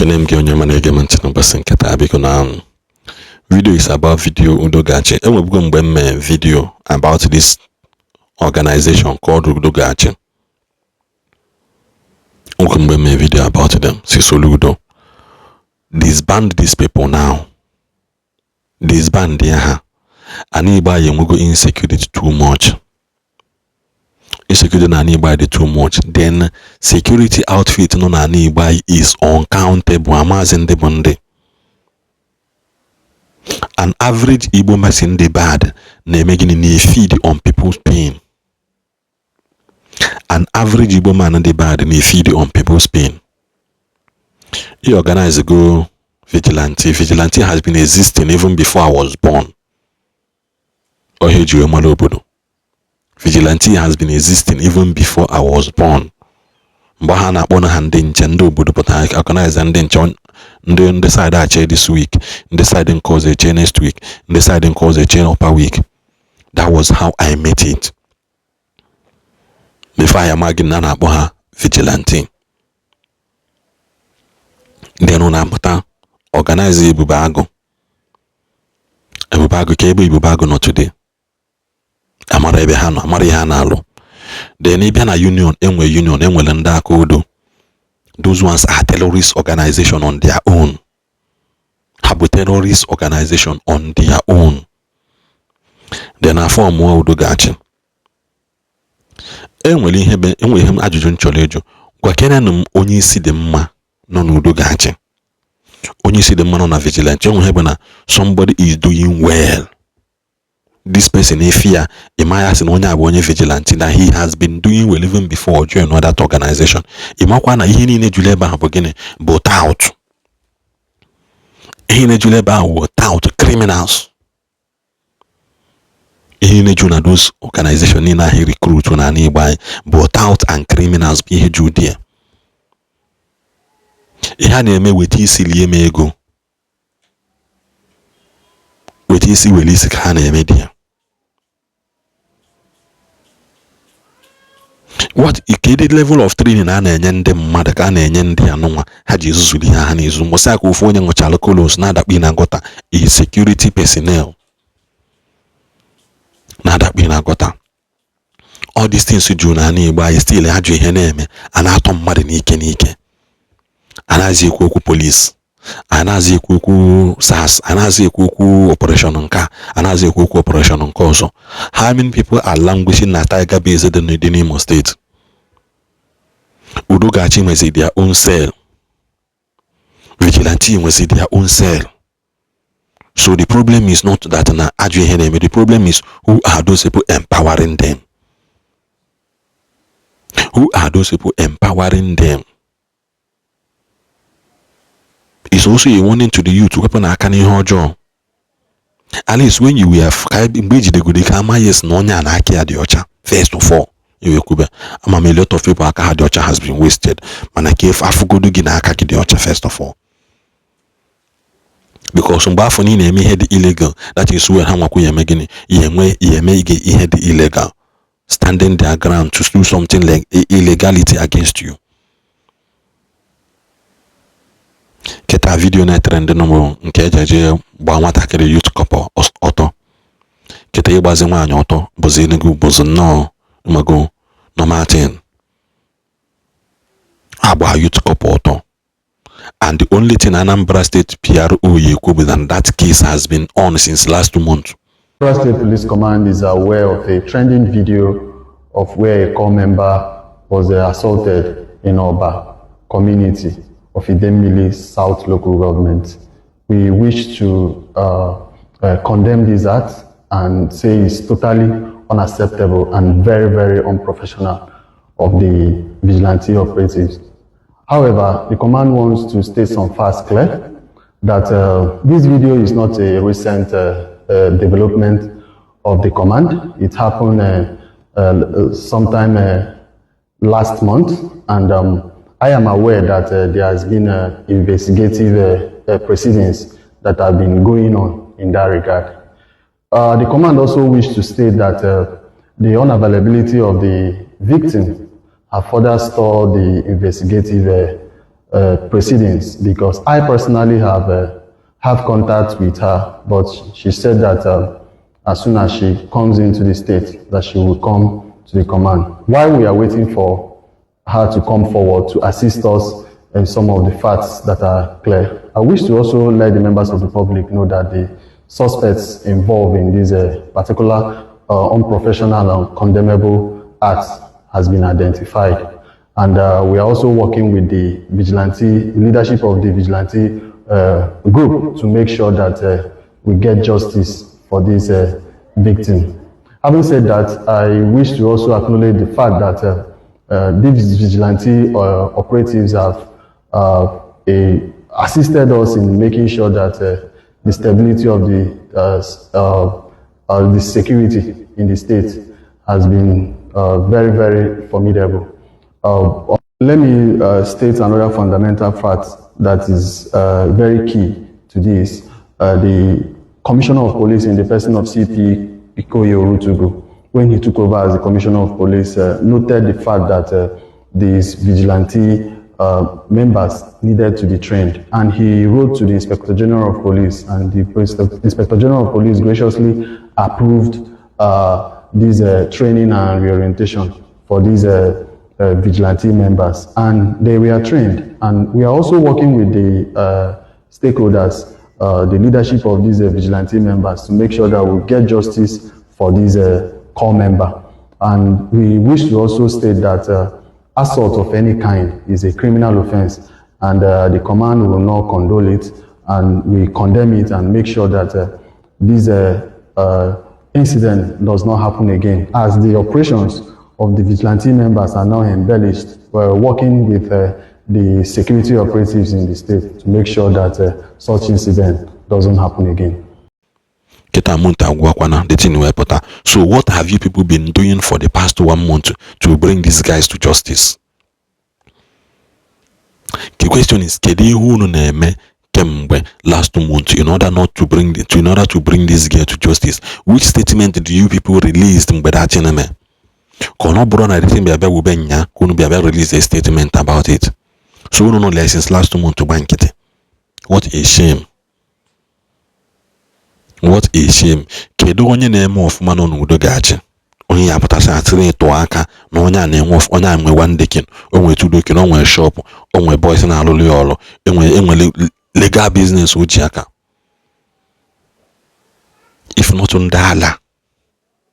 Ekene m gị onye ọma na-ege m ntị n'ụbọchị nke taa. Biko, na video is about video Udo Ga-achị. Enwebugo mgbe m mee video about this organization called Udo Ga-achị. Nwoke, mgbe m mee video about them, si Soludo disband these people now, disband ya ha. Ana Igbo anyị enwego insecurity too much. Insecurity na ana Igbo anyị dị too much. Then security outfit nọ na ana Igbo anyị is uncountable. Amazi ndị bụ ndị. An average Igbo person dị bad na-eme gịnị? Na-feed on people's pain. An average Igbo man dị bad na-feed on people's pain. He organize go vigilante. Vigilante has been existing even before I was born. Ọhịa eji wee mara obodo. Vigilante has been existing even before I was born. Mgbe ha na-akpọ na ha ndị nche, ndị obodo pụtara organize ndị nche. Ndị side ache this week, ndị side nke ọzọ eche next week, ndị side nke ọzọ eche upper week. That was how I met it before I amaghị na a na-akpọ ha vigilante. Ndị nụ na-apụta organize Ebube Agụ. Ebube Agụ, ka ebe Ebube Agụ nọ today, amara ebe ha nọ, amara ihe ha na-alụ. Then ị bịa na union, enwe union, enwere ndị aka odo. Those ones are terrorist organization on their own. Ha bụ terrorist organization on their own. Then afọ mụọ Udo Ga-achị. Enwere ihe, enwere ihe ajụjụ m chọrọ ịjụ. Gwa kenenụ m onye isi dị mma nọ n'Udo Ga-achị, onye isi dị mma nọ na vigilante. Enwe ihe bụ na somebody is doing well. This person, if ya ịma ya sị na onye a bụ onye vigilante, na he has been doing well even before join that organization. Ịmakwa na ihe niile juru ebe ahụ bụ gịnị? Bụ tout. Ihe niile juru ebe ahụ bụ tout, criminals. Ihe niile juru na those organization niile ahụ recruit na ala Igbo anyị bụ tout and criminals, bụ ihe juru there. Ihe a na-eme, weta isi lie m ego, weta isi were isi ka ha na-eme dị ya. What, kedu level of training a na-enye ndị mmadụ, ka a na-enye ndị anụnwa ha ji ezuzuru ihe ha na-ezu? Mbọsị aka ofu onye ṅụchalụ kolos na-adakpu na gutter, a security personnel na-adakpu na gutter. All these things juru n'ala Igbo anyị. Still ajọ ihe na-eme, a na-atọ mmadụ n'ike n'ike. Anaghịzi ekwu okwu police, anaghịzi ekwu okwu SARS, anaghịzi ekwu okwu operation nke a, anaghịzi ekwu okwu operation nke ọzọ. How many people are languishing na Tiger Base dị n'Imo State? Udo Ga-achị nwezi their own cell, vigilante nwezi their own cell. So the problem is not that na ajọ ihe na-eme. The problem is, who are those people empowering them? Who are those people empowering them? It's also a warning to the youth. Wepụ n'aka n'ihe ọjọọ. At least when you were, mgbe ejidegoro ike ama, yes, na onye a na aka ya dị ọcha, first of all ewekwube. Ama m a lot of people aka ha dị ọcha has been wasted, mana ka efu afụgodo gị na aka gị dị ọcha first of all, because mgbe afọ niile eme ihe dị illegal, that is when ha nwakwu ya eme gịnị, ya enwe ya eme ihe dị illegal, standing their ground to do something like illegality against you. Kịta video na-etrend nụ nke eji eje gbaa nwatakịrị youth corper ọtọ. Kịta ịgbazi nwaanyị ọtọ bụzi Enugu bụzi nnọọ mago normal thing. Agba youth corper ọtọ, and the only thing Anambra State PRO ya ekwu bụ that that case has been on since last month. Anambra State Police Command is aware of a trending video of where a corps member was assaulted in Oba community of Idemili South Local Government. We wish to condemn this act and say it's totally unacceptable and very, very unprofessional of the vigilante operatives. However, the command wants to state some facts clear that this video is not a recent development of the command. It happened sometime last month, and I am aware that there has been investigative proceedings that have been going on in that regard. The command also wished to state that the unavailability of the victim have further stalled the investigative proceedings, because I personally have contact with her, but she said that as soon as she comes into the state, that she will come to the command. While we are waiting for her to come forward to assist us in some of the facts that are clear, I wish to also let the members of the public know that the suspects involved in this particular unprofessional and condemnable acts has been identified. And we are also working with the vigilante leadership of the vigilante group to make sure that we get justice for this victim. Having said that, I wish to also acknowledge the fact that these vigilante operatives have assisted us in making sure that the stability of the security in the state has been very, very formidable. Let me state another fundamental fact that is very key to this. The Commissioner of Police, in the person of CP Ikoye Orutugu, when he took over as the Commissioner of Police, noted the fact that these vigilante members needed to be trained. And he wrote to the Inspector General of Police, and the Inspector General of Police graciously approved this training and reorientation for these vigilante members, and they were trained. And we are also working with the stakeholders, the leadership of these vigilante members, to make sure that we get justice for these corps member. And we wish to also state that assault of any kind is a criminal offense, and the command will not condole it, and we condemn it and make sure that this incident does not happen again. As the operations of the vigilante members are now embellished, we're working with the security operatives in the state to make sure that such incident doesn't happen again. Kịta month agwụkwana, the thing wee pụta. So what have you people been doing for the past one month to bring these guys to justice? The question is, kedu ihe unu na-eme kemgbe last month in order not to bring the, to in order to bring this girl to justice? Which statement do you people released mgbe that thing eme? Ka ọ na ọ bụrụ na the thing bịa bịa wube nya ka unu bịa bịa release a statement about it. So unu nọ like since last month gba nkịtị. What a shame, what a shame. Kedu onye na-eme ọfụma nọ n'udo ga-achị, onye ya apụtasị atịrị ịtụ aka na onye a na-enwe onye a nwe one decking, o nwere two decking, o nwere shop, o nwere boys na-alụlụ ya ọrụ, enwere enwere legal business o ji aka, if not ndị ala,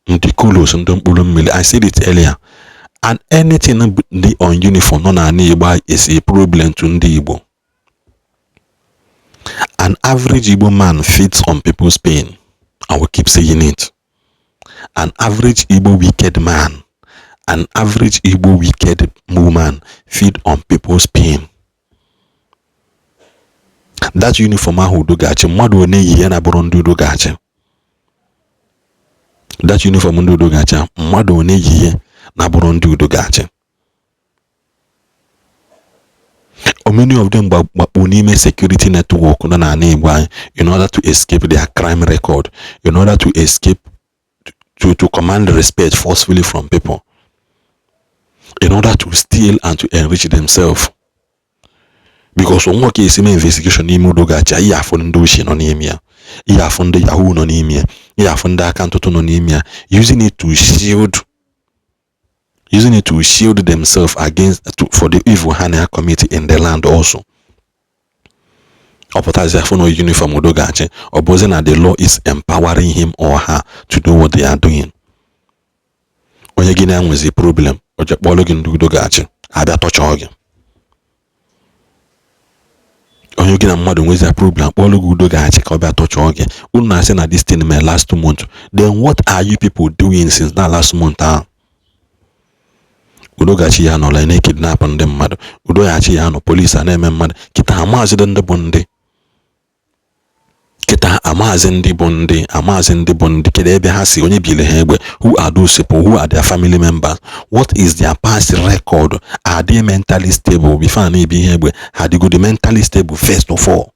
ndị kulos, ndị mkpụrụ mmiri? I said it earlier, and anything dị on uniform nọ n'ala Igbo is a problem to ndị Igbo. An average Igbo man feeds on people's pain. I will keep saying it. An average Igbo wicked man, an average Igbo wicked woman feed on people's pain. That uniform ahụ udo ga-achị, mmadụ one yi ya na bụrụ ndị udo ga-achị? That uniform ndị udo ga-achị, mmadụ one yi ya na bụrụ ndị udo ga-achị? Many of them gbakpu n'ime security network nọ n'ala Igbo anyị in order to escape their crime record, in order to escape to command respect forcefully from people, in order to steal and to enrich themselves, because nwoke esi mee investigation n'ime udo ga-achị, ihe afụ ndị ochie nọ n'ime ya, ihe afụ ndị yahoo nọ n'ime ya, ihe afụ ndị aka ntụtụ nọ n'ime ya, using it to shield themselves against for the evil ha na-commit in the land also. Ọ pụtazi afụ na uniform udo ga-achị, ọ bụzi na the law is empowering him or her to do what they are doing. Onye gị na-enwezi problem, o je kpọrọ gị ndị udo ga-achị abịa tọchọọ gị. Onye gị na mmadụ nwezi problem, kpọrọ gị udo ga-achị ka ọ bịa tọchọọ gị. Unu na-asị na this thing mere last month, then what are you people doing since that last month ahụ? Udo ga-achị ya nọla na-ekidnap ndị mmadụ, udo ga-achị ya nọ polisi a na-eme mmadụ. Kịta amaazị ndị bụ ndị, kịta amaazị ndị bụ ndị, amaazị ndị bụ ndị. Kedu ebe ha si? Onye biri ha egbe? Who are those people? Who are their family members? What is their past record? Are they mentally stable? Before a na-ebi ihe egbe, ha dịgodi mentally stable first of all?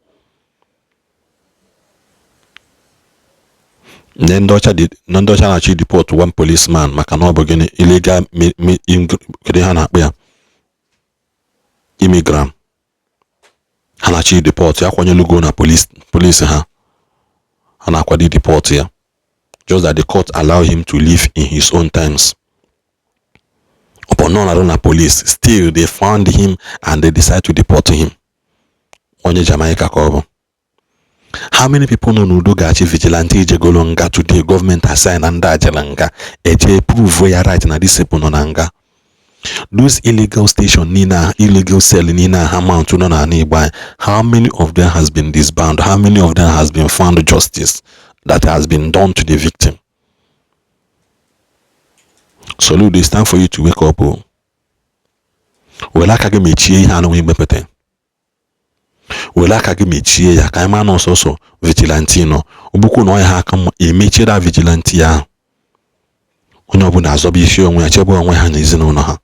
Ndị ọcha ndị ọcha na-achọ deport one policeman maka na ọ bụ gịnị? Illegal, kedu ha na-akpọ ya, immigrant. Ha na-achọ deport ya, akwanyelugo na police ha. Ha na-akwado deport ya, just that the court allow him to live in his own terms. Upon nọ na na police, still they found him and they decide to deport him. Onye Jamaica ka ọ bụ. How many people nọ n'Udo Ga-achị vigilante ijegolo nga today? Gọọmenti assign na ndị ajela nga eje prove ya right na these people nọ na nga. Those illegal station niile, illegal cell niile ha mount nọ n'ala Igbo anyị, how many of them has been disbanded? How many of them has been found justice that has been done to the victim? Soludo, it's time for you to wake up o. Were aka gị mechie ihe anụ imepụta, were aka gị mechie ya ka anyị maa na ọsọsọ vigilante nọ ogbukwu na ọya ha aka mma emechiela vigilante ahụ. Onye ọbụla azọba isi onwe ya, chebe onwe ha na ezinụlọ ha.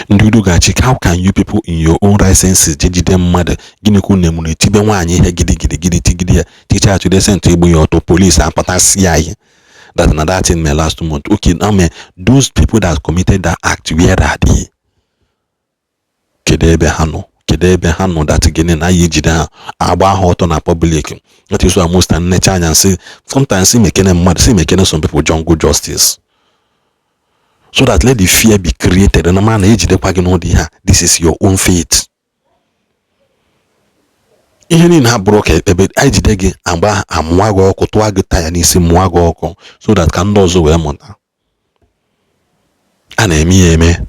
Ndị Udo Ga-achị, how can you people in your own right senses je jide mmadụ? Gịnị ka unu emuru etibe nwaanyị ihe gidigidi gidi tigide ya ticha to the extent egbu ya ọtọ, police akpatasị ya ihe that na that thing may last 2 months? Okay, now me, those people that committed that act, where are they? Kedu ebe ha nọ? Kedu ebe ha nọ? That gịnị na ya ejide ha, agba ha ọtọ na public. That is why most nnecha anya nsị sometimes si mekene mmadụ, si mekene some people jungle justice, so that let the fear be created na ma na ejidekwa gị n'ụdị ha. This is your own fate. Ihe niile ha bụrụ ka ebe anyị jide gị, agba amụọ gị ọkụ, tụọ gị taya n'isi, mụọ gị ọkụ, so that ka ndị ọzọ wee mụta. A na-eme ya eme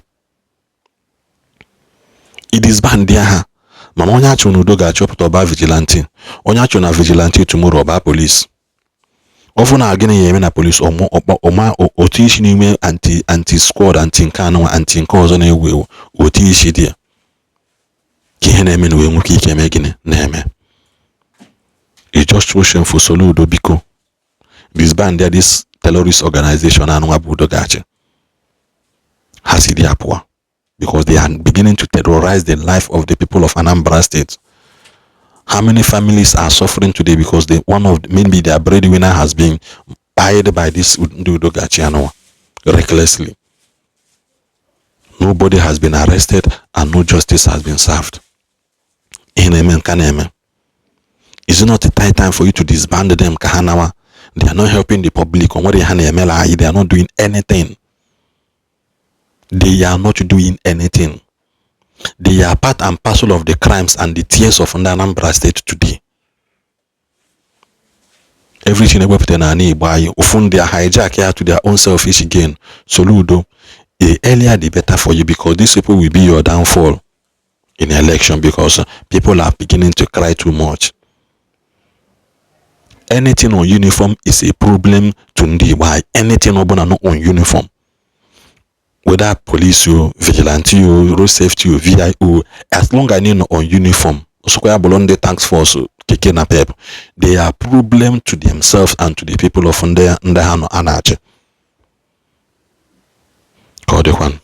idisband ha. Mana onye achụ n'Udo Ga-achọpụta ọba vigilante, onye achụ na vigilante tomorrow ọba police. Ọfụ na gịnị ya eme na police ọma otu isi n'ime anti squad, anti nke anụnwa, anti nke ọzọ na-ewu ewu, otu isi dị ya ka ihe na-eme na wee nwoke ike eme gịnị na-eme. It's just so shameful. Soludo, biko, disband this terrorist organization anụnwa bụ Udo Ga-achị. Ha si dị apụọ because they are beginning to terrorize the life of the people of Anambra State. How many families are suffering today because they, one of maybe their breadwinner has been hired by this ndị Udo Ga-achị anụnwa recklessly? Nobody has been arrested and no justice has been served. Ihe na-eme nka na-eme. Is it not a high time for you to disband them ka ha nawa? They are not helping the public. O nwere ha na-emela anyị. They are not doing anything. They are not doing anything. They are part and parcel of the crimes and the tears of ndị Anambra State today. Everything ewepụta n'ala Igbo anyị, ofu ndị a hijack ya to their own selfish gain. Soludo, the earlier the better for you, because these people will be your downfall in election, because people are beginning to cry too much. Anything on uniform is a problem to ndị Igbo anyị. Anything ọbụla no on uniform, whether police o, vigilante o, road safety o, VIO, as long as nọ on uniform, osokwa ya bụrụ ndị task force, keke na pep, they are problem to themselves and to the people of ndị ha nọ a na-achị. Ka ọ dịkwanụ.